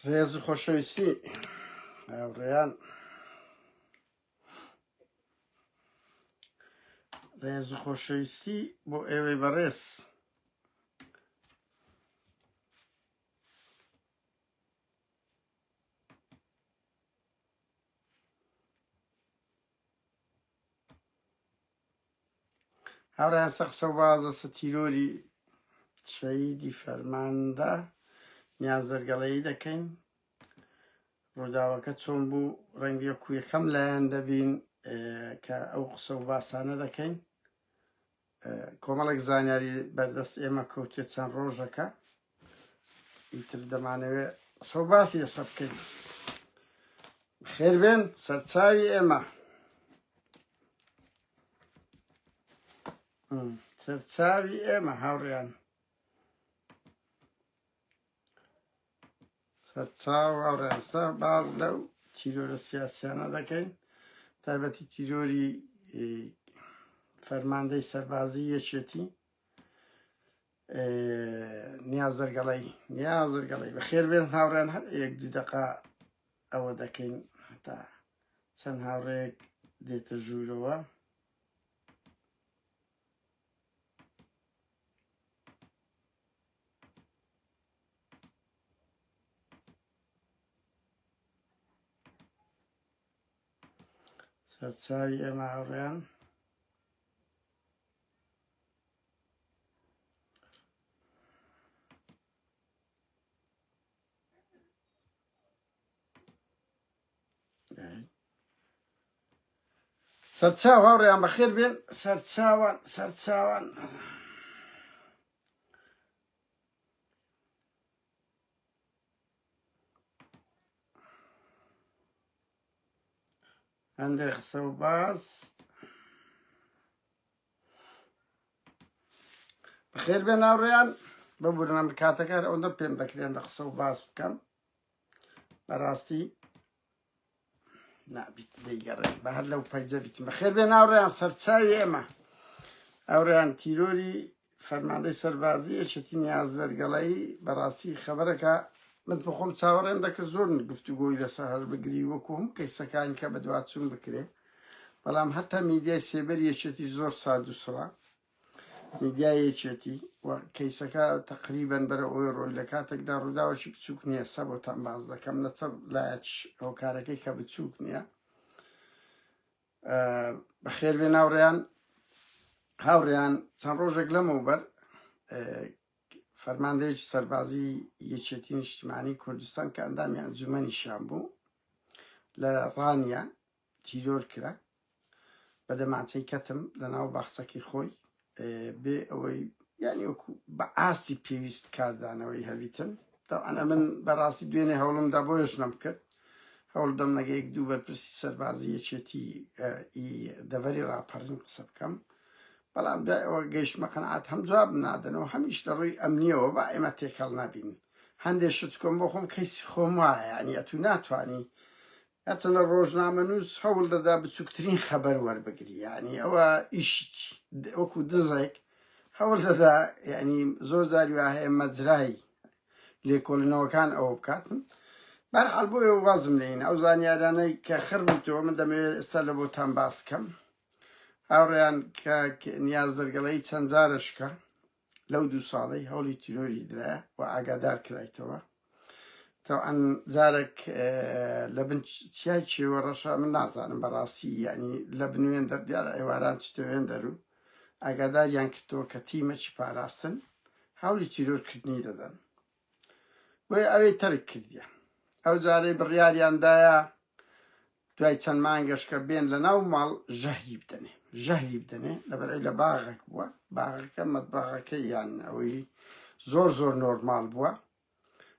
ڕێز و خۆشەویستی هاوڕێیان ڕێز و خۆشەویستی بۆ ئێوەی بەڕێز هاوڕێیان سەقسە و بازە سە تیرۆری شەهیدی فەرماندە نیاز دەرگەڵەیی دەکەین ڕووداوەکە چۆن بوو ڕەنگی وەکو یەکەم لایەن دەبین کە ئەو قسە و باسانە دەکەین کۆمەڵێک زانیاری بەردەست ئێمە کەوتێ چەند ڕۆژەکە ئیتر دەمانەوێت قسە و باسی ئێستا بکەین خێربێن سەرچاوی ئێمە سەرچاوی ئێمە هاوڕیان سەرچاو هاوڕێیان سا باز لەو تیرۆرە سیاسیانە دەکەین تایبەتی تیرۆری فەرماندەی سەربازی یەکێتی نیاز دەرگەڵی نیاز دەرگەڵی بەخێر بێن هاوڕێن هەر یەک دوو دقا ئەوە دەکەین هەتا چەند هاوڕێک دێتە ژوورەوە سەرچاوی ئێمە هاوڕێیان سەرچاو هاوڕێیان بەخێر بێن سەرچاوان سەرچاوان هەندێک قسە و باس بەخێر بێن هاوڕێیان ببورن ئەم کاتەکە هەر ئەوەندە پێم دەکرێن لە قسە و باس بکەم بەڕاستی نابیت لێیگەڕێ بە هەر لەو پەیجە بیتم بەخێر بێن هاوڕێیان سەرچاوی ئێمە هاوڕێیان تیرۆری فەرماندەی سەربازی یەکێتی نیاز دەرگەڵی بەڕاستی خەبەرەکە من بخۆم چاوەڕێم دەکرد زۆر گفتوگۆی لەسەر هەر بگری وەکو هەم کەیسەکان کە بەدواچوون بکرێ بەڵام هەتا میدیای سێبەری یەکێتی زۆر سارد و سڕە میدیای یەکێتی و کەیسەکە تقریبن بەرە ئەوی ڕۆی لە کاتێکدا ڕووداوەشی بچووک نییە سە بۆتان باز دەکەم لە چە لایەک هۆکارەکەی کە بچووک نییە بەخێر بێ ناوڕێیان هاوڕێیان چەند ڕۆژێک لەمەوبەر فەرماندەیەکی سەربازی یەکێتی نیشتیمانی کوردستان کە ئەندامی ئەنجومەنیشیان بوو لە ڕانیە تیرۆر کرا بە دەمانچەی کەتم لە ناو باخچەکەی خۆی بێ ئەوەی یعنی وەکو بە ئاستی پێویست کاردانەوەی هەبیتن تەوانە من بەڕاستی دوێنێ هەوڵمدا بۆیش نەم کرد هەوڵ دەم نەگە یەک دوو بەرپرسی سەربازی یەکێتی دەڤەری ڕاپەڕین قسە بکەم بەڵام دوای ئەوە گەیشتمە قەنعات هەم جواب نادەنەوە هەمیش لە ڕووی ئەمنیەوە با ئێمە تێکەڵ نەبین هەندێک شت کۆم بۆ خۆم کەیسی خۆم وایە یعنی ئەتوو ناتوانی هەرچەندە ڕۆژنامەنووس هەوڵ دەدا بچووکترین خەبەر وەربگری یعنی ئەوە ئیشی وەکو دزێک هەوڵ دەدا یعنی زۆر جاری وا هەیە مەجرای لێکۆڵینەوەکان ئەوە بکاتن بەرحاڵ بۆیە وازم لێین ئەو زانیارانەی کە خڕ بوویتەوە من دەمەوێت ئێستا لە بۆتان باس کەم هاوڕێیان کاک نیاز دەرگەڵەی چەند جارە شکا لەو دوو ساڵەی هەوڵی تیرۆری درایە و ئاگادار کرایتەوە تەوان جارێک لە بن چیای چێوە ڕەشە من نازانم بەڕاستی یعنی لە بنوێن دەر دیارە ئێواران چتەوێن دەرو ئاگاداریان کردەوە کە تیمەکی پاراستن هەوڵی تیرۆرکردنی دەدەن بۆیە ئەوەی تەرک کردیە ئەو جارەی بڕیاریاندایە دوای چەند مانگەش کە بێن لە ناو ماڵ ژەهری بدەنێ ژەهری بدەنێ لەبەرئەوەی لە باغێک بووە باغەکە مەتبەغەکەی یان ئەوەی زۆر زۆر نۆرماڵ بووە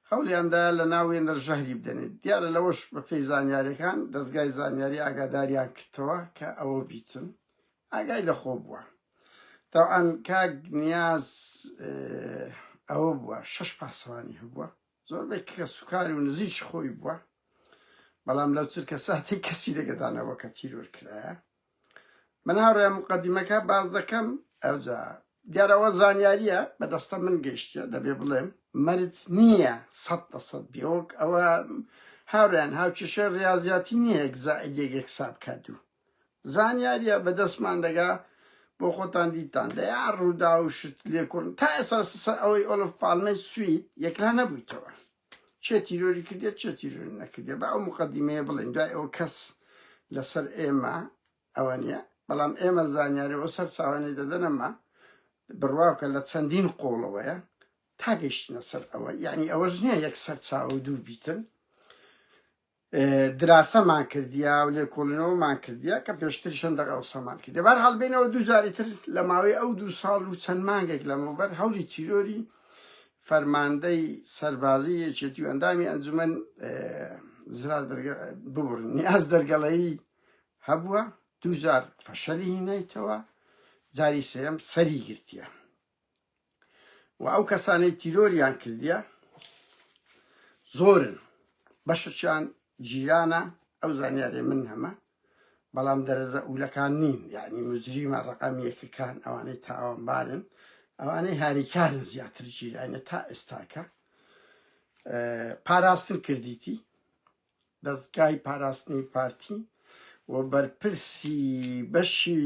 هەوڵیاندا لە ناو وێنەر ژەهری بدەنێ دیارە لەوەش بەپێی زانیاریەکان دەستگای زانیاری ئاگاداریان کردەوە کە ئەوە بیتن ئاگای لە خۆ بووە تاوان کاک نیاز ئەوە بووە شەش پاسەوانی هەبووە زۆربەی کەسوکاری و نزیکی خۆی بووە بەڵام لەو چرکە ساتەی کەسی لەگەدانەوە کە تیرۆر کرایە من هاوڕێ مقدمەکە باز دەکەم ئەوجا دیارەوە زانیاریە بەدەستە من گەیشتە دەبێ بڵێم. مەرج نییە 100% بێ. وەک ئەوە هاوڕێیان هاوکێشەی ڕیازیاتی نییە یەک زائید یەک یەکسان بکات دوو. زانیاریە بەدەستمان دەگا بۆ خۆتان دیتان دەیان ڕووداو و شت لێکۆڵن تا ئێستا سەر ئەوەی ئۆلف پاڵمەی سوید یەکلا نەبوویتەوە چێ تیرۆری کردێت چێ تیرۆری نەکردێ با ئەو مقدمەیە بڵێن دوای ئەو کەس لەسەر ئێمە ئەوە نییە بەڵام ئێمە زانیاری ئەو سەر چاوانی دەدەنەمە بڕواکە لە چەندین قۆڵەوەیە تا گەیشتنە سەر ئەوە یعنی ئەوەش نییە یەک سەر چاو دوو بیتن دراسەمان کردیا و لێکۆڵینەوەمان کردیا کە پێشتریش هەندێک ئەوسەمان کردیا. بەهەرحاڵ بینەوە دوو جاری تر لە ماوەی ئەو دوو ساڵ و چەند مانگێک لەمەوبەر هەوڵی تیرۆری فەرماندەی سەربازی یەکێتی و ئەندامی ئەنجومەن زرار ببڕن نیاز دەرگەڵەیی هەبووە دوو جار فەشەلی هینایتەوە جاری سێم سەری گرتیە و ئەو کەسانەی تیرۆریان کردیە زۆرن بەشەکیان جیرانە ئەو زانیارێ من هەمە بەڵام دەرەجە ئولەکان نین یعنی مجریمە ڕقم یەکەکان ئەوانەی تاوانبارن ئەوانەی هاریکارن زیاتر جیرانە تا ئێستاکە پاراستن کردیتی دەزگای پاراستنی پارتی و بەرپرسی بەشی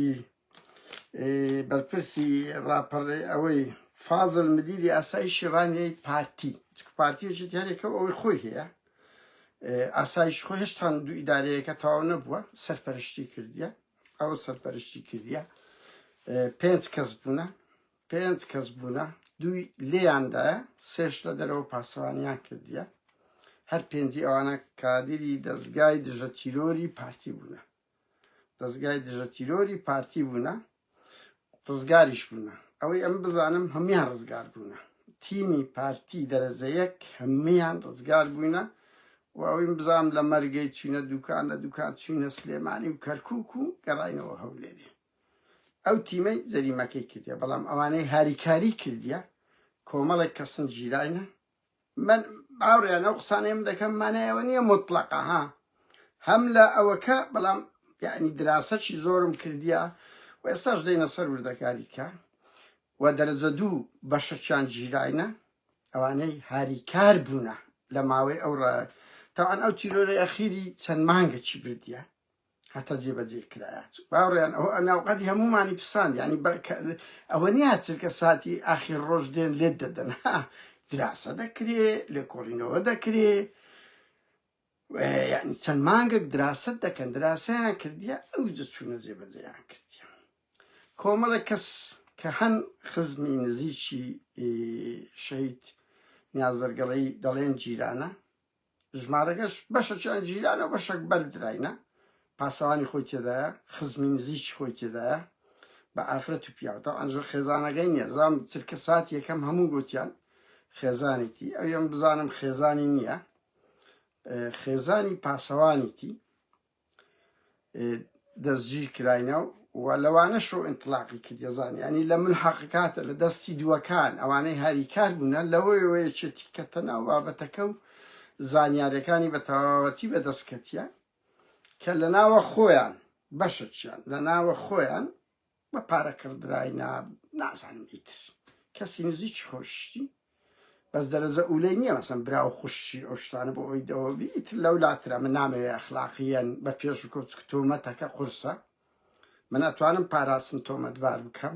بەرپرسی ڕاپەڕێ ئەوەی فازل مدیری ئاسایشی ڕانیەی پارتی پارتی و هەرێکە ئەوەی خۆی هەیە ئاسایش خۆی هێشتان دوو ئیدارەیەکە تەواو نەبووە سەرپەرشتی کردیە ئەو سەرپەرشتی کردیە پێنج کەس بوونە پێنج کەس بوونە دووی لێیاندایە سێش لە دەرەوە پاسەوانیان کردیە هەر پێنجی ئەوانە کادیری دەزگای دژە تیرۆری پارتی بوونە دەزگای دژە تیرۆری پارتی بوونە ڕزگاریش بوونە ئەوەی ئەم بزانم هەمویان ڕزگار بوونە تیمی پارتی دەرەجە یەک هەمویان ڕزگار بووینە و ئەوەی بزانم لە مەرگەی چوینە دوکان لە دوکان چوینە سلێمانی و کەرکوک و گەڕاینەوە هەولێرێ ئەو تیمەی جەریمەکەی کردیە بەڵام ئەوانەی هاریکاری کردیە کۆمەڵێک کەسن گیراینە من باوڕیان ئەو قسانەی من دەکەم مانای ئەوە نییە مطلقە ها هەم لە ئەوەکە بەڵام یعنی دراسەکی زۆرم کردیە و ئێستاش دێنە سەر وردەکاری کە و دەرەجە دوو بەشەکیان گیراینە ئەوانەی هاریکار بوونە لە ماوەی ئەو ڕا تاوان ئەو تیرۆری ئەخیری چەند مانگەکی بردیە هەتا جێبەجێ کرایە باوەڕیان ئەوە ناوقەتی هەمومانی پساند ینی ئەوە نییە چرکە ساتی ئاخیر ڕۆژ دێن لێت دەدەن دراسە دەکرێ لێکۆڵینەوە دەکرێ یعنی چەند مانگێک دراست دەکەن دراسەیان کردیە ئەو چوونە جێبەجێیان کردیە کۆمەڵێک کەس کە هەن خزمی نزیکی شەهید نیازدەرگەڵی دەڵێن جیرانە ژمارەکەش بەشەکیان جیرانە و بەشەک بەردراینە پاسەوانی خۆی تێدایە خزمی نزیکی خۆی تێدایە بە ئافرەت و پیاو تا ئەنجۆ خێزانەکەی نییە زام چرکە سات یەکەم هەموو گوتیان خێزانێتی ئەویم بزانم خێزانی نییە خێزانی پاسەوانیتی دەستگیر کراینە و لەوانەشەوە ئینتلاقی کردیە زان ینی لە من حەقەکاتە لە دەستی دووەکان ئەوانەی هاریکار بوونە لەوەیەوە یەکێتی کەتە ناو بابەتەکە و زانیارەکانی بە تەواوەتی بەدەست کەتیە کە لە ناوە خۆیان بەشەکیان لە ناوە خۆیان بە پارە کڕدراینا نازانم ئیتر کەسی نزیکی خۆشتی بەس دەرەجە ئولەی نییە مەسەن برا و خوشکی ئەو شتانە بۆ ئەوی دەوە بی ئیتر لەو لاترە من نامەوێ ئەخلاقیەن بە پێش و کۆچک تۆمەتەکە قورسە من ئەتوانم پاراستن تۆمەتبار بکەم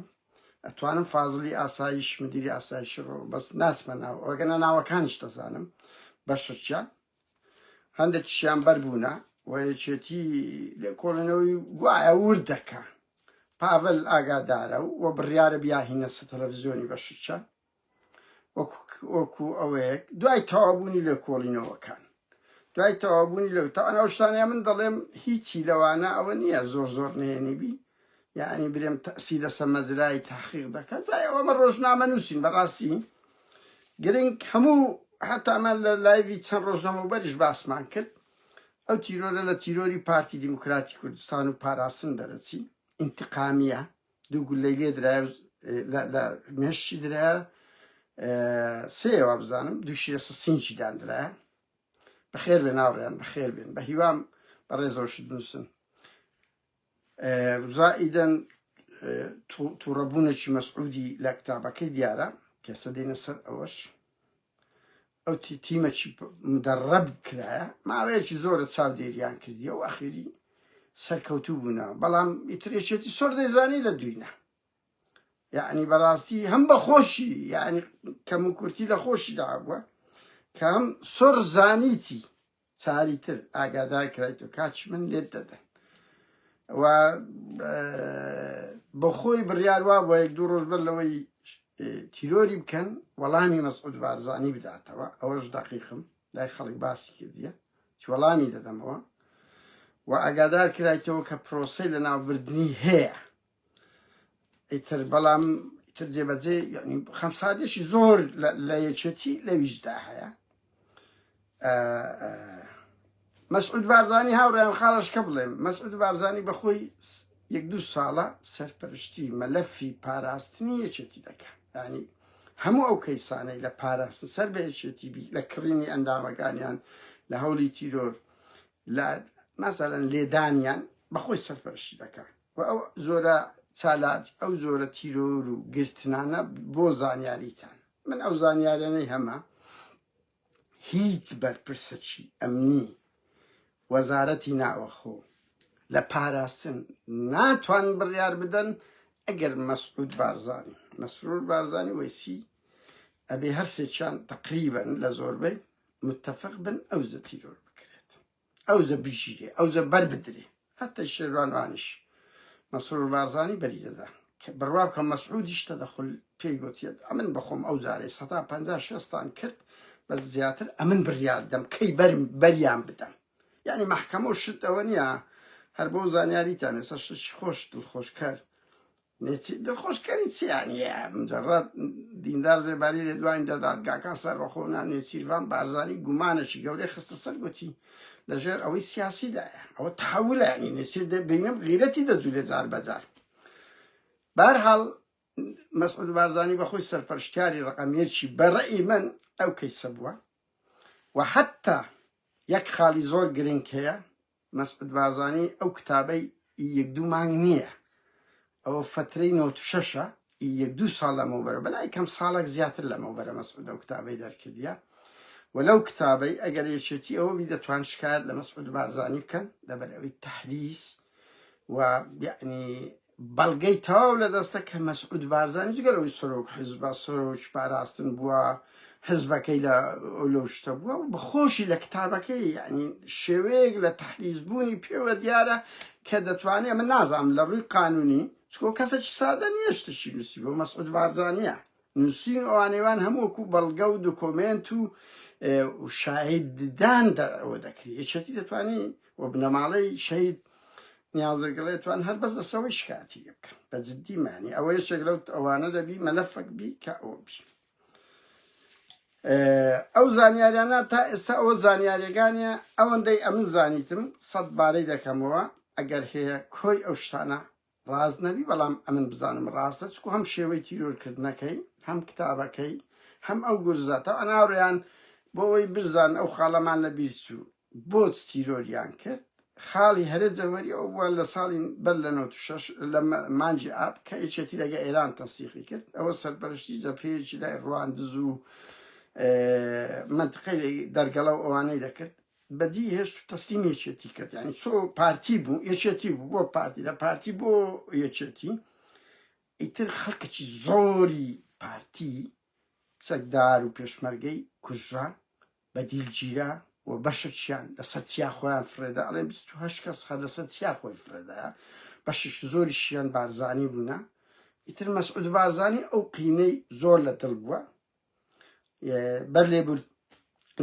ئەتوانم فازلی ئاسایش مدیری ئاسایش ڕۆ بەس ناچمە ناو ئەوگەنە ناوەکانیش دەزانم بەشەکیان هەندێکیشیان بەربوونە و یەکێتی لێکۆڵینەوەی گوایە ورد دەکا پاڤل ئاگادارە و بڕیارە بیاهینە سە تەلەڤزیۆنی بەشیچە وەکو ئەوەیەک دوای تەوابوونی لێکۆڵینەوەکان دوای تەوابوونی لەو تا ئەو شتانە من دەڵێم هیچی لەوانە ئەوە نییە زۆر زۆر نهێنی بی یعنی برێم تەسی لەسەر مەزرای تحقیق دەکات دوای ئەوەمە ڕۆژنامە نووسین بەڕاستی گرنگ هەموو هەتا من لە live ی چەند ڕۆژ لەمەوبەریش باسمان کرد ئەو تیرۆرە لە تیرۆری پارتی دیموکراتی کوردستان و پاراستن دەرەچی ئینتقامیە دوو گولەی لێ درایە لە مێشکی درایە سێەوە بزانم دووشی لەسە سینگی داندرایە بەخێر بێن هاوڕێیان بەخێر بێن بە هیوام بەڕێزەوە شت بنووسن زائیدەن تووڕەبوونێکی مەسعودی لە کتابەکەی دیارە کەسە دێنە سەر ئەوەش. ئەو تیمەکی مدەڕەب کرایە ماوەیەکی زۆرە چاودێریان کردیە و ئەخیری سەرکەوتوو بوونە بەڵام ئیتر یەکێتی سۆر دەیزانی لە دوینە یعنی بەڕاستی هەم بە خۆشی یعنی کەم و کورتی لە خۆشیدا بووە کە هەم سۆر زانیتی چاری تر ئاگادار کرایتەوە کاچ من لێت دەدەن و بەخۆی بڕیار وا بۆ یەک دوو ڕۆژ بەر لەوەی تیرۆری بکەن وەڵامی مەسعود بارزانی بداتەوە ئەوەش دەقیقم لای خەڵک باسی کردیە چ وەڵامی دەدەمەوە و ئاگادار کرایتەوە کە پرۆسەی لە ناوبردنی هەیە ئیتر بەڵام تر جێبەجێ یعنی خەمساردێکی زۆر لە یەکێتی لەویشدا هەیە. مەسعود بارزانی هاوڕێیان خاڵشکە بڵێم مەسعود بارزانی بەخۆی یەک دوو ساڵە سەرپەرشتی مەلەفی پاراستنی یەکێتی دەکە ینی هەموو ئەو کەیسانەی لە پاراستن سەر بە یەکێتی بی لە کڕینی ئەندامەکانیان لە هەوڵی تیرۆر لە مەسەلەن لێدانیان بەخۆی سەرپەرشتی دەکا و ئەو زۆرە چالاک ئەو جۆرە تیرۆر و گرتنانە بۆ زانیاریتان من ئەو زانیارانەی هەمە هیچ بەرپرسەکی ئەمنی وەزارەتی ناوەخۆ لە پاراستن ناتوان بڕیار بدەن ئەگەر مەسعود بارزانی مەسرور بارزانی وەیسی ئەبێ هەرسێکیان تقریبن لە زۆربەی متفق بن ئەوزە تیرۆر بکرێت ئەوزە بگیرێ ئەوزە بەر بدرێ هەتا شێروان وانیش مەسرور بارزانی بەری دەدا کە بڕوا بکە مەسعودیش تەدەخل پێی گوتیت ئەمن بەخۆم ئەو جارەی سەتا پەنجا شێستان کرد بەس زیاتر ئەمن بڕیار دەم کەی بەرم بەریان بدەم یعنی مەحکەمە و شت ئەوە نییە هەر بۆ زانیاریتان ئێستا شتێکی خۆش دڵخۆشکەر دڵخۆشکەری چی یانی مجرد دیندار زێباری لێدوانی دە دادگاکان سەربەخۆ نا نێچیرڤان بارزانی گومانێکی گەورەی خستە سەر گوتی لەژێر ئەوەی سیاسیدایە ئەوە تحولە ینی نێچیر دەبینم غیرەتی دەجولێ جار بەجار بەهەرحاڵ مەسعود بارزانی بەخۆی سەرپەرشتیاری ڕقەمیەکی بەڕەئی من ئەو کەیسە بووە و حتا یەک خاڵی زۆر گرنگ هەیە مەسعود بارزانی ئەو کتابەی ئی یەک دوو مانگ نییە ئەوە فەترەی نەوەت و شەشە ئی یەک دوو ساڵ لەمەوبەرە بەلای کەم ساڵێک زیاتر لەمەوبەرە مەسعود ئەو کتابەی دەرکردیە و لەو کتابەی ئەگەر یەکێتی ئەوە بی دەتوان شکایەت لە مەسعود بارزانی بکەن لەبەر ئەوەی تەحریس و یعنی بەڵگەی تەواو لە دەستە کە مەسعود بارزانی جگە لەوەی سەرۆک حزبە سەرۆکی پاراستن بووە حزبەکەی لە لەو شتە بووە و بەخۆشی لە کتابەکەی یعنی شێوەیەک لە تەحریز بوونی پێوە دیارە کە دەتوانێت من نازانم لە ڕووی قانونی چکۆ کەسێکی سادە نییە شتێکی نووسی بۆ مەسعود بارزانیە نووسین ئەوانەیوان هەموو وەکو بەڵگە و دۆکۆمێنت و شاهیددان ئەوە دەکرێت یەکێتی دەتوانی و بنەماڵەی شەهید نیازەگەڵێ توان هەر بەس لەسەوەی شکاتی لێ بکەن بە جدی مانی ئەوە یەکێک لەو ئەوانە دەبی مەلەفەک بی کە ئەوە بی ئەو زانیاریانە تا ئێستا ئەوە زانیاریەکانە ئەوەندەی ئەمن زانیتم سەد بارەی دەکەمەوە ئەگەر هەیە کۆی ئەو شتانە ڕاست نەبی بەڵام ئەمن بزانم ڕاستە چکو هەم شێوەی تیرۆرکردنەکەی هەم کتابەکەی هەم ئەو گورزە تا ئەناوریان بۆ ئەوەی بزان ئەو خاڵەمان لە بیر چوو بۆچ تیرۆریان کرد خاڵی هەرە جەوەری ئەو بووە لە ساڵی بەر لە 96 لە مانگی ئاب کە یەکێتی لەگە ئێران تەنسیقی کرد ئەوە سەرپەرشتی جەبهەیەکی لای ڕواندز و منطقەی دەرگەڵە و ئەوانەی دەکرد بەجی هێشت و تەسلیمی یەکێتی کرد یعنی چۆ پارتی بوو یەکێتی بوو بۆ پارتی لە پارتی بۆ یەکێتی ئیتر خەڵکێکی زۆری پارتی چەکدار و پێشمەرگەی کوژرا بە دیل گیرا و بەشێکیان لەسەر چیا خۆیان فرێدا ئەڵێن 28 کەس هەر لەسەر چیا خۆی فرێدایە بەشێکی زۆریشیان بارزانی بوونە ئیتر مەسعود بارزانی ئەو قینەی زۆر لە دڵ بووە بەر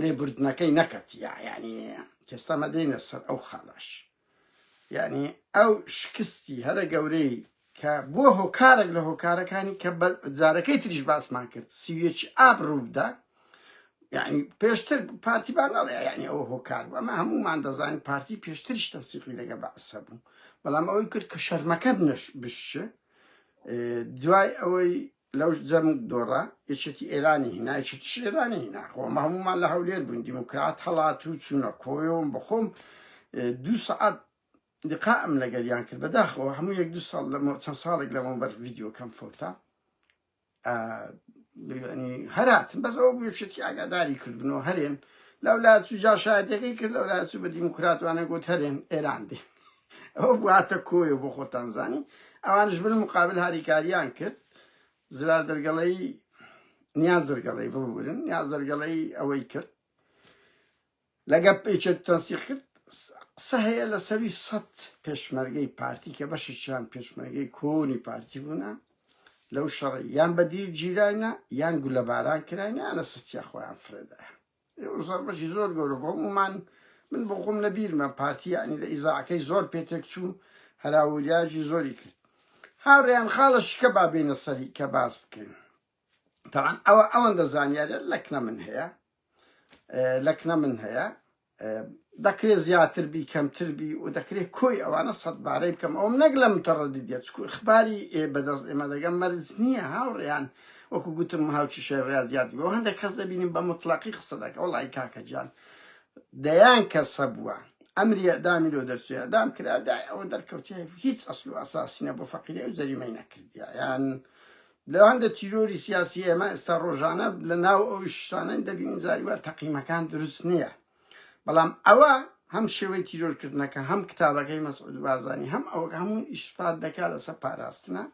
لێبوردنەکەی نەکەت یا یعنی کێستا مەدەینە سەر ئەو خاڵاش یعنی ئەو شکستی هەرە گەورەی کە بۆ هۆکارێک لە هۆکارەکانی کە بە جارەکەی تریش باسمان کرد سیویەکی ئاب ڕووبدا یعنی پێشتر پارتی با نەڵێ یعنی ئەوە هۆکار بوو ئەمە هەمومان دەزانین پارتی پێشتریش تەنسیقی لەگە بەعسە بوو بەڵام ئەوەی کرد کە شەرمەکە بنەش بشێ دوای ئەوەی لەو جەم دۆڕا یەکێتی ئێرانی هینا یەکێتیش ئێرانی هینا خۆ ئەمە هەموومان لە هەولێر بووین دیموکرات هەڵات و چوونە کۆیەوەم بەخۆم دوو سەعات لقاءم لەگەریان کرد بەداخەوە هەموو یەک دوو ساڵ لەمە چەند ساڵێک لەمەوبەر ڤیدیۆکەم فەوتا. ینی هەراتن بەس ئەوە بوو یەکێتی ئاگاداری کردبنەوە هەرێن لەولا چوو جاشایەتەکەی کرد لەولا چوو بە دیموکراتوانە گوت هەرێن ئێران دێ ئەوە بواتە کۆیە بۆ خۆتان زانی ئەوانش بن مقابل هاریکاریان کرد زرار دەرگەڵەی نیاز دەرگەڵی ببورن نیاز دەرگەڵی ئەوەی کرد لەگە یەکێتی تەنسیق کرد قسە هەیە لەسەروی سەد پێشمەرگەی پارتی کە بەشێکیان پێشمەرگەی کۆنی پارتی بوونە لەو شەڕی یان بەدیل گیراینە یان گولەباران کراینە یان لەسەر چیا خۆیان فرێدایە زەربەشی زۆر گەورە بۆ هەموومان من بۆ خۆم لەبیرمە پارتی یعنی لە ئیزاعەکەی زۆر پێتێک چوو هەراوریاجی زۆری کرد هاوڕێیان خاڵە شکە با بێنە سەری کە باس بکەین تاوان ئەوە ئەوەندە زانیارە لەکنە من هەیە لەکنە من هەیە دەکرێت زیاتر بی کەمتر بی و دەکرێت کۆی ئەوانە سەدبارەی بکەم ئەوم نەک لە متەڕەدیدیە چکو ئەخباری ئێ بەدەست ئێمە دەگەم مەرج نییە هاوڕێیان وەکو گوتم هاوکیشەی ڕاضیاتی بۆ هەندێک کەس دەبینیم بە مطلقی قسە دەکە وەڵی کاکە گیان دەیان کەس هەبووە ئەمری ئەدامی لۆ دەرچێ ئەدام کرا دای ئەوە دەرکەوتێ هیچ ئەسل و ئەساسی نەبوو فەقیرە و جەریمەی نەکردیا یان لە هەندە تیرۆری سیاسی ئێمە ئێستا ڕۆژانە لە ناو ئەو شتانە دەبینین جاری وا تەقیمەکان دروست نییە بەڵام ئەوە هەم شێوەی تیرۆرکردنەکە هەم کتابەکەی مەسعود بارزانی هەم ئەوە هەموو ئیسپات دەکات لەسەر پاراستنە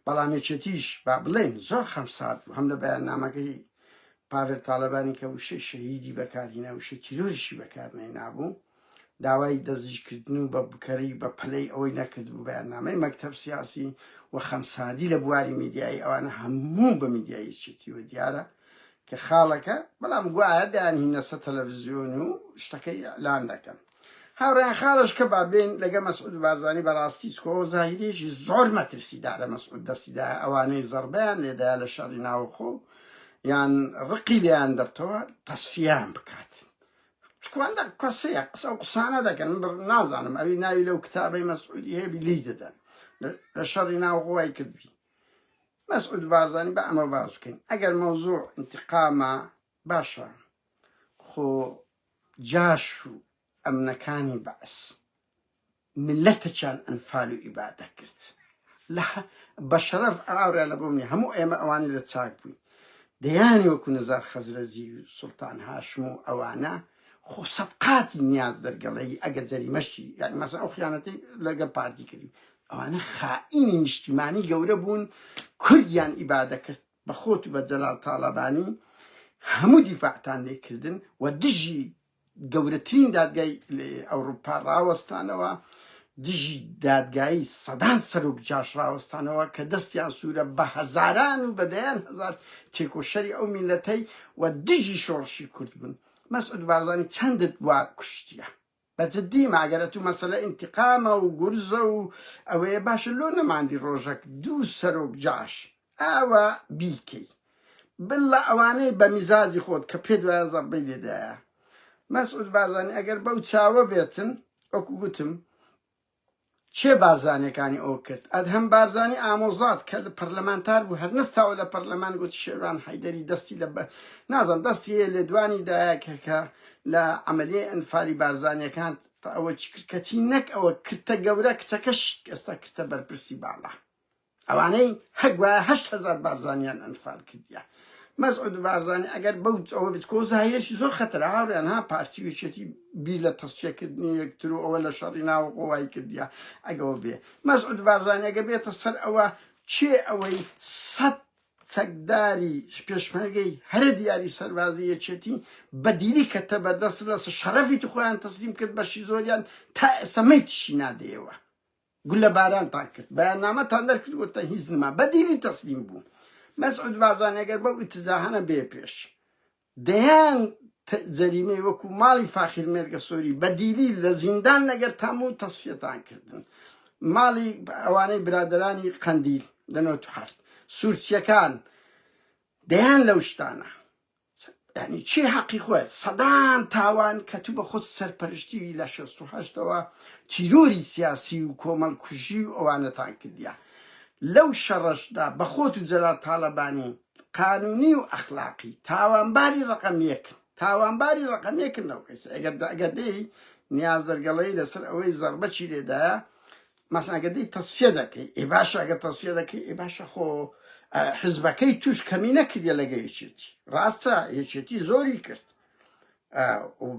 بەڵام یەکێتیش با بڵێن زۆر خەمسارد بوو هەم لە بەیاننامەکەی پاڤێل تاالبانی کە وشەی شەهیدی بەکارهینا وشەی تیرۆریشی بەکارنەینابوو داوای دەستگیرکردن و بە بکەری بە پەلەی ئەوەی نەکردبوو بەیاننامەی مەکتەب سیاسی و خەمساردی لە بواری میدیایی ئەوانە هەموو بە میدیایی یەکێتیوە دیارە کە خاڵەکە بەڵام گوایە دەیانهینە سەر تەلەڤزیۆن و شتەکەی ئیعلان دەکەن هاوڕێیان خاڵش کە با بێن لەگە مەسعود بارزانی بەڕاستی چکۆ زاهیرێکی زۆر مەترسیدارە مەسعود دەستیدا ئەوانەی زەربەیان لێدا لە شەڕی ناوخۆ یان ڕقی لێیان دەبتەوە تەسفیان بکات چکوان دە کەسەیە قسە و قسانە دەکەن من نازانم ئەوی ناوی لەو کتابەی مەسعودی هەیە بی لی دەدەن لە شەڕی ناوخۆی کردبی مەسعود بارزانی بە ئەمە باس بکەین ئەگەر مەوزوع انتقامە باشە خۆ جاش و ئەمنەکانی بەعس میللەتەکیان ئەنفال و ئیبادە کرد لە بە شەرەف ئاورا لە بۆم نیە هەموو ئێمە ئەوانی لە چاک بووین دەیانی وەکو نزار خەزرەجی و سوڵتان هاشم و ئەوانە خۆ سەدقاتی نیاز دەرگەڵەی ئەگە جەریمەشی یعنی مەسە ئەو خیانەتی لەگە پارتی کردی ئەوانە خائینی نیشتیمانی گەورە بوون کوردیان ئیبادە کرد بە خۆت و بە جەلال تاڵەبانی هەموو دیفاعتان لێکردن و دژی گەورەترین دادگای ئەوروپا ڕاوەستانەوە دژی دادگایی سەدان سەرۆک جاش ڕاوەستانەوە کە دەستیان سوورە بە هەزاران و بە دەیان هەزار تێکۆشەری ئەو میلەتەی و دژی شۆڕشی کورد بوون مەسعود بارزانی چەندت وا کوشتیە بە جدی ماگەرە تو مەسەلە ئینتقامە و گورزە و ئەوەیە باشە لۆ نەماندی ڕۆژەک دوو سەرۆک جاش ئاوا بیکەی بللە ئەوانەی بە میزاجی خۆت کە پێت وایە زەڕبەی لێدایە مەسعود بارزانی ئەگەر بەو چاوە بێتن وەکو گوتم چێ بارزانەکانی ئەو کرد ئەدهەم بارزانی ئامۆزات کە پەرلەمانتار بوو هەر نەستاوە لە پەرلەمان گوتی شێروان حەیدەری دەستی لە نازم دەستی هەیە لێدوانی دایە کە لە عملیەی ئەنفالی بارزانیەکان ئەوە چی کرد کەچی نەک ئەوە کرتە گەورە کچەکەش ئێستا کرتە بەرپرسی باڵا ئەوانەی هەر گوایە 8000 بارزانیان ئەنفال کردیە مەسعود بارزانی ئەگەر بەو ئەوە بێت کۆ زاهیرەشی زۆر خەتەرە هاوڕیان ها پارتی و یەکێتی بیر لە تەسفیەکردنی یەکتر و ئەوە لە شەڕی ناوخۆ وای کردیە ئەگەوە بێ مەسعود بارزانی ئەگە بێتە سەر ئەوە چێ ئەوەی سەد چەکداری پێشمەرگەی هەرە دیاری سەربازی یەکێتی بە دیلی کەتە بەردەست لەسەر شەرەفی تو خۆیان تەسلیم کرد بەشی زۆریان تا ئێستا مەیتیشی نادەیەوە گولە بارانتان کرد بەیاننامەتان دەرکرد وتتان هیچ نما بە دیلی تەسلیم بوو مەسعود بارزانی ئەگەر بەو ئیتزاهانە بێ پێش دەیان جەریمەی وەکو ماڵی فاخیر مێرگەسۆری بە دیلی لە زیندان لەگەر تام و تەسفیەتان کردن ماڵی ئەوانەی برادرانی قەندیل لە 97 سوورچیەکان دەیان لەو شتانە یعنی چی حەقی خۆی سەدان تاوان کە تو بە خۆت سەرپەرشتی لە 68ەوە تیرۆری سیاسی و کۆمەڵ کوژی و ئەوانەتان کردیا لەو شەڕەشدا بە خۆت و جەلال تاڵەبانی قانونی و ئەخلاقی تاوانباری ڕقم یەکن تاوانباری ڕقم یەکن لەو کەسە ئەگەر ئەگەر دێی نیاز دەرگەڵەی لەسەر ئەوەی زەربەچی لێدایە مەسەن ئەگەر دێی تەسفیە دەکەی ئێ باشە ئەگەر تەسفیە دەکەی ئێ باشە خۆ حزبەکەی توش کەمی نەکردە لەگە یەکێتی ڕاستە یەکێتی زۆری کرد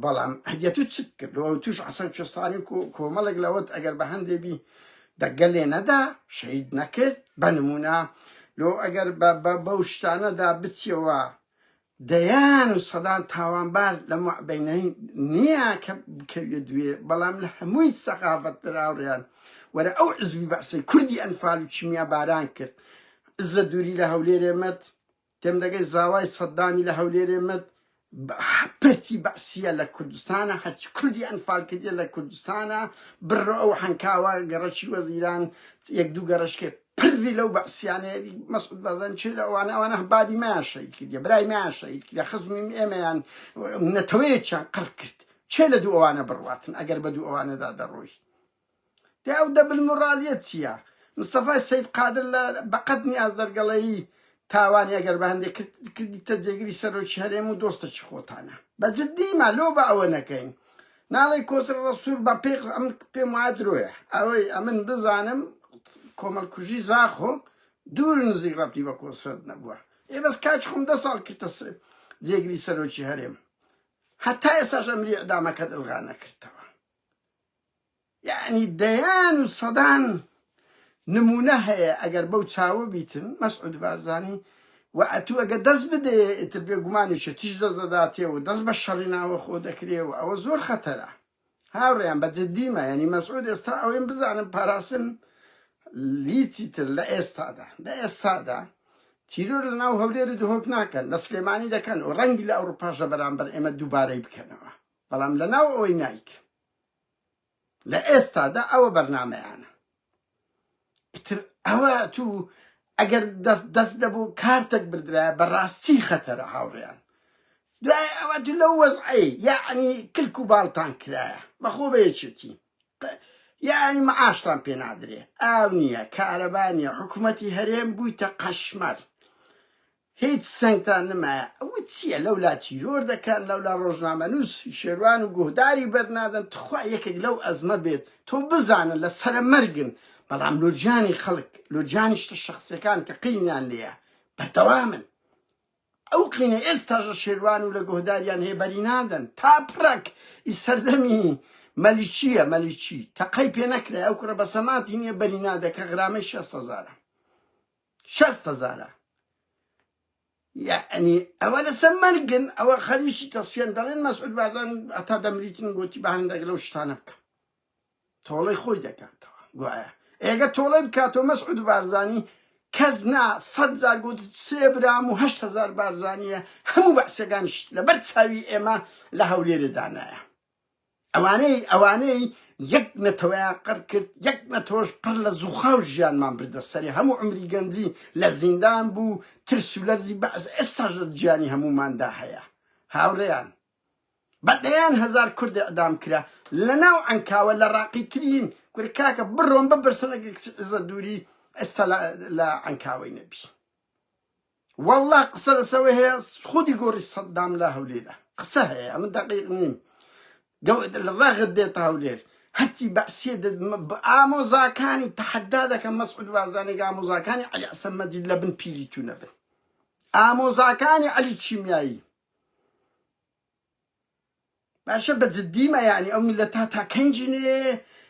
بەڵام هەدیەتو چت کرد و توش حەسەن کوێستانی و کۆمەڵێک لەوەت ئەگەر بە هەندێ بی دەگەلێ نەدا شەهید نەکرد بە نمونە لۆ ئەگەر بەو شتانەدا بچیەوە دەیان و سەدان تاوانبار لە مابەینەی نییە کە بکەویە دوێ بەڵام لە هەمووی سەخافەت دراوڕیان وەرە ئەو عزبی بەعسەی کوردی ئەنفال و کیمیا باران کرد عزە دووری لە هەولێرێ مرد تێم دەگەی زاوای سەدامی لە هەولێرێ مرد پرتی بەعسیە لە کوردستانە هەرچی کوردی ئەنفال کردیە لە کوردستانە بڕۆ ئەو حەنکاوە گەڕەکی وەزیران یەک دوو گەڕەشکێ پڕی لەو بەعسیانەیە مەسعود بارزانی چێ لە ئەوانە ئەوانە بابی مایان شەهید کردیە برای مایان شەهید کردیە خزمی ئێمەیان نەتەوەیەکیان قڕ کرد چێ لە دوو ئەوانە بڕواتن ئەگەر بە دوو ئەوانەدا دەڕۆی دە ئەو دەبل موڕالیە چییە؟ مستەفای سەید قادر لە بەقەد نیاز دەرگەڵەیی تاوانی ئەگەر بە هەندێک کرد کردیتە جێگری سەرۆکی هەرێم و دۆستەکی خۆتانە بە جدیمە لۆ بە ئەوە نەکەین ناڵێی کۆسرە ڕەسول بە پێ ئەمن پێم وایە درۆیە ئەوەی ئەمن بزانم کۆمەڵکوژی زاخۆ دوور نزیک ڕەبتی بە کۆسرەت نەبووە ئێ بەس کاچ خۆم دە ساڵ کردە جێگری سەرۆکی هەرێم هەتا ئێستاش ئەمری ئیعدامەکەت ئلغا نەکردەوە یەعنی دەیان و سەدان نمونە هەیە ئەگەر بەو چاوە بیتن مەسعود بارزانی و ئەتوو ئەگە دەست بدەیە ئیتر بێگومان یەکێتیش دەست دەداتێ و دەست بە شەڕی ناوەخۆ دەکرێ و ئەوە زۆر خەتەرە هاوڕێیان بە جدیمە یعنی مەسعود ئێستا ئەوەیم بزانم پاراستن هیچی تر لە ئێستادا لە ئێستادا تیرۆر لە ناو هەولێر و دهۆک ناکەن لە سلێمانی دەکەن و ڕەنگی لە ئەوروپاشە بەرامبەر ئێمە دووبارەی بکەنەوە بەڵام لە ناو ئەوەی نایکەن لە ئێستادا ئەوە بەرنامەیانە ئیتر ئەوە تو ئەگەر دەست دەست دەبوو کارتێک بردرایە بەڕاستی خەتەرە هاوڕێیان دوای ئەوە تو لەو وەزعەی یعنی کلک و باڵتان کرایە بەخۆ بە یەکێتی یعنی معاشتان پێ نادرێ ئاو نییە کارەبا نییە حکوومەتی هەرێم بوویتە قەشمەر هیچ سەنگتان نمایە ئەوە چیە لەولا تیرۆر دەکەن لەولا ڕۆژنامەنووس شێروان و گوهداری بەرنادەن تخوا یەکێک لەو ئەزمە بێت تۆ بزانە لە سەرە مەرگن بەڵام لۆجیانی خەڵک لۆجیانی شتە شخصیەکان کە قینیان لێیە بەردەوامن ئەو قینە ئێستاش لە شێروان و لە گوهداریان هەیە بەری نادەن تا پڕەک ئی سەردەمی مەلیکیە مەلیکی تەقەی پێ نەکرا ئەو کوڕە بەسەماتی نییە بەری نادە کە غرامەی 6 هەزارە شەست هەزارە یعنی ئەوە لەسەر مەرگن ئەوە خەریکی تەسفیەن دەڵێن مەسعود بارزان هەتا دەمریتن گوتی بە هەندێک لەو شتانە بکە تۆڵەی خۆی دەکاتەوە گوایە ئێگە تۆڵەی بکاتەوە مەسعود بارزانی کەس نا سەد جار گوت سێ برام و 8 هەزار بارزانیە هەموو بەعسەکانیش لەبەر چاوی ئێمە لە هەولێرێ دانایە ئەوانەی ئەوانەی یەک نەتەوەیان قڕ کرد یەک نەتەوەش پڕ لە زوخاو ژیانمان بردە سەری هەموو عمری گەنجی لە زیندان بوو ترس و لەرزی بەعس ئێستاش لە گیانی هەمووماندا هەیە هاوڕێیان بە دەیان هەزار کورد ئیعدام کرا لە ناو عەنکاوە لە ڕاقیترین کورە کاکە بڕۆن بپرسن ئەگەر کچ عزەت دووری ئێستا لە عەنکاوەی نەبی واللە قسە لەسەوە هەیە خودی گۆڕی سەدام لە هەولێرە قسە هەیە ئەمن دقیق نیم ڕەغد دێتە هەولێر هەرچی بەعسیە ئامۆزاکانی تەحەدا دەکەم مەسعود بارزانی ئامۆزاکانی عەلی حەسەن مەجید لە بن پیری تو نەبن ئامۆزاکانی عەلی کیمیایی باشە بە جدیمە یانی ئەو میلەتە تا کەنجی نوێ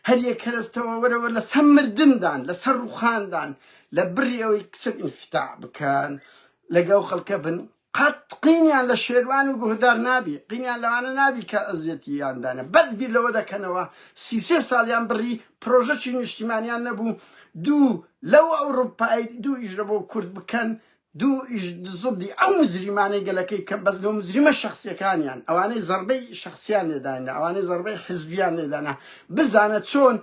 هەر یەک کەرەستەوە وەرەوە لەسەر مردندان لەسەر ڕوخاندان لە بڕی ئەوەی کچێک ئینفتاع بکەن لەگەڵ خەڵکە بن قەت قینیان لە شێروان و گوهدار نابی قینیان لەوانە نابی کە ئەزیەتیان دانە بەس بیر لەوە دەکەنەوە 33 ساڵیان بڕی پرۆژەکی نیشتیمانیان نەبوو دوو لەو ئەوروپای دوو ئیش لە بۆ کورد بکەن دوو ئیش زدی ئەو مجریمانەی گەلەکەی بکەن بەس لۆ مجریمە شەخسیەکانیان ئەوانەی زەربەی شەخسیان لێدانە ئەوانەی زەربەی حزبیان لێدانە بزانە چۆن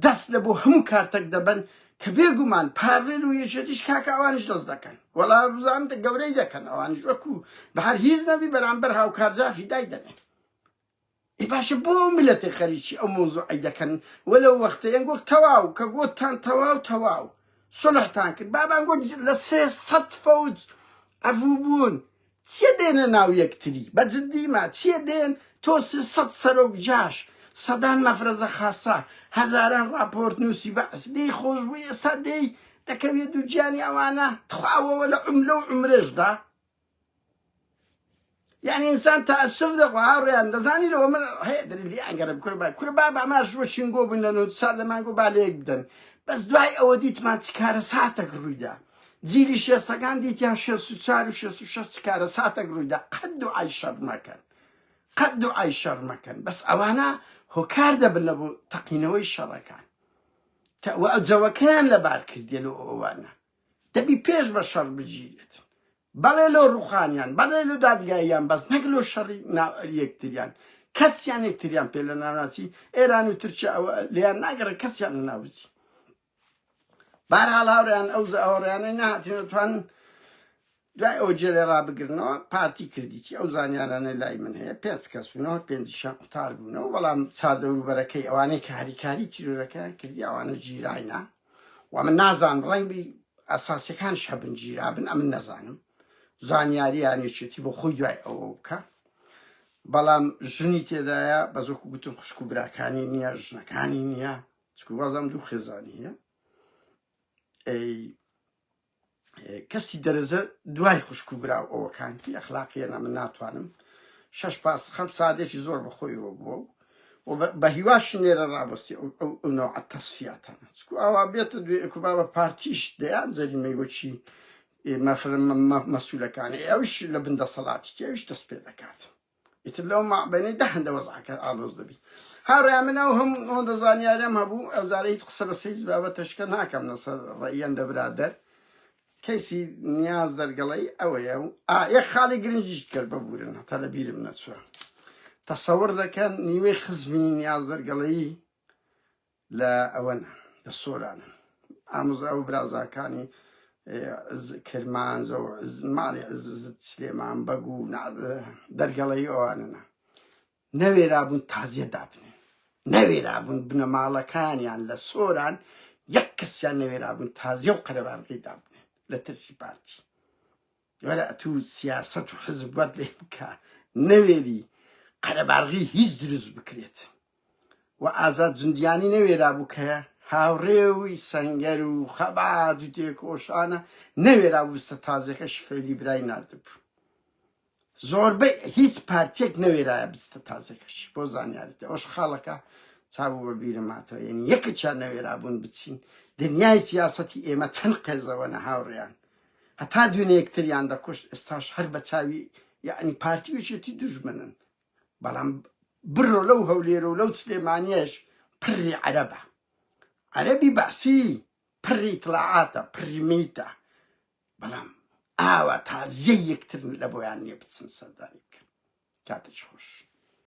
دەست لە بۆ هەموو کارتەک دەبەن کە بێگومان پاڤێل و یەکێتیش کاکە ئەوانیش دەست دەکەن وەڵا بزانم گەورەی دەکەن ئەوانیش وەکو بە هەر هیچ نەبی بەرامبەر هاوکار جافی دایدەنێن. ئەی باشە بۆ میلەتێ خەریکی ئەو مەوزوعەی دەکەن وە لەو وەختە یان گۆت تەواو کە گۆتتان تەواو تەواو سوڵحتان کرد بابان گۆت لە 300 فەوج عەفوو بوون چیە دێنە ناو یەکتری بە جدیمە چیە دێن تۆ 300 سەرۆک جاش سەدان مەفرەزە خاصە هەزاران ڕاپۆرت نووسی بەعس لێی خۆش بوو ئێستا دێی دەکەویە دووگیانی ئەوانە تخواوەوە لە عوملە و عومرەشدا یعنی ئینسان تەئەسوف دەخوا هاوڕێیان دەزانی لەوە من هەیە دەری لیان گەرە کورە با کورە بابا ماش وە شینگۆ بووین لە نۆ سال لە مانگۆ با لەیەک بدەن بەس دوای ئەوە دیتمان چ کارەساتێک ڕوویدا جیلی شێستەکان دیتیان 64 و 66 چ کارەساتێک ڕوویدا قەت دوعای شەڕ مەکەن قەت دوعای شەڕ مەکەن بەس ئەوانە هۆکار دەبن لە بۆ تەقینەوەی شەڕەکان وە جەوەکەیان لەبار کردیە لۆ ئەوانە دەبی پێش بە شەڕ بگیرێت بەڵێ لۆ ڕوخانیان بەڵێ لۆ دادگاییان بەس نەک لۆ شەڕی یەکتریان کەسیان یەکتریان پێ لە ناوناچی ئێران و تورکیا ئەوە لێیان ناگەڕێ کەسیان لە ناوچی بارحاڵ هاوڕێیان ئەو هاوڕێیانەی نەهاتینە توان دوای ئەو جێلێ ڕابگرنەوە پارتی کردیتی ئەو زانیارانە لای من هەیە پێنج کەس بوونەوە پێنجیشان قوتار بوونەوە بەڵام چاردەوروبەرەکەی ئەوانەی کە هاریکاری تیرۆرەکەیان کردی ئەوانە گیراینە و من نازانم ڕەنگبی ئەساسەکانش هەبن گیرابن ئەمن نەزانم زانیاریان یەکێتی بۆ خۆی دوای ئەوە بکە بەڵام ژنی تێدایە بەزۆکو گوتم خوشک و براکانی نییە ژنەکانی نییە چکو وازم دوو خێزانی هەیە ئەی کەسی دەرەجە دوای خوشک و برا و ئەوەکانتی ئەخلاقیەنە من ناتوانم شەش پاس خەم سادێکی زۆر بەخۆیەوە بووە و بە هیواشی لێرە ڕابستی ئەو نەوعە تەسفیاتانە چکو ئاوا بێتە دوێ ئەکوبا بە پارتیش دەیان جەریمەی وەکی مەسولەکانی ئەوش لە بن دەسەڵاتی ئەوش دەست پێ دەکات ئیتر لەو مابەینەی دە هەندە وەزعەکە ئالۆز دەبی هاوڕێیان من ئەو هەم ئەوەندە زانیاریم هەبوو ئەو جارە هیچ قسە لەسەر هیچ بابەتەشکە ناکەم لەسەر ڕەئیەن دە برادەر کەیسی نیاز دەرگەڵی ئەوەیە و ئا یەک خاڵی گرنگیش کرد ببورن هەتا لە بیرم نەچووە تەسەور دەکەن نیوەی خزمی نیاز دەرگەڵی لە ئەوەنە لە سۆرانن ئامۆزا و برازاکانی کرمانجە و ماڵی عزت سلێمان بەگ و دەرگەڵی ئەوانەنا نەوێرابوون تازیە دابنێن نەوێرابوون بنەماڵەکانیان لە سۆران یەک کەسیان نەوێرابوون تازیە و قەرەباڵغی دابنێن لە ترسی پارتی وەرە ئەتوو سیاسەت و حزب وەت لێ بکە نەوێری قەرەباڵغی هیچ دروست بکرێت و ئازاد جوندیانی نەوێرابوو کە هاوڕێوی سەنگەر و خەبات و تێکۆشانە نەوێرابوو بستە تازەکە شفێلی برای ناردبوو زۆربەی هیچ پارتیەک نەوێرایە بستە تازەکەش بۆ زانیاریت ئەوش خاڵەکە چاوو بە بیرم هاتەوە یعنی یەکێکیان نەوێرابوون بچین دنیای سیاسەتی ئێمە چەند قێزەوەنە هاوڕێیان هەتا دوێنێ یەکتریان دەکوشت ئێستاش هەر بە چاوی یعنی پارتی و یەکێتی دوژمنن بەڵام بڕۆ لەو هەولێر و لەو سلێمانیەش پڕی عەرەبە عەرەبی بەعسی پڕی ئیتڵاعاتە پڕی میتە بەڵام ئاوا تازیەی یەکتر لە بۆیان نییە بچن سەردانی بکەن کاتێکی خۆش.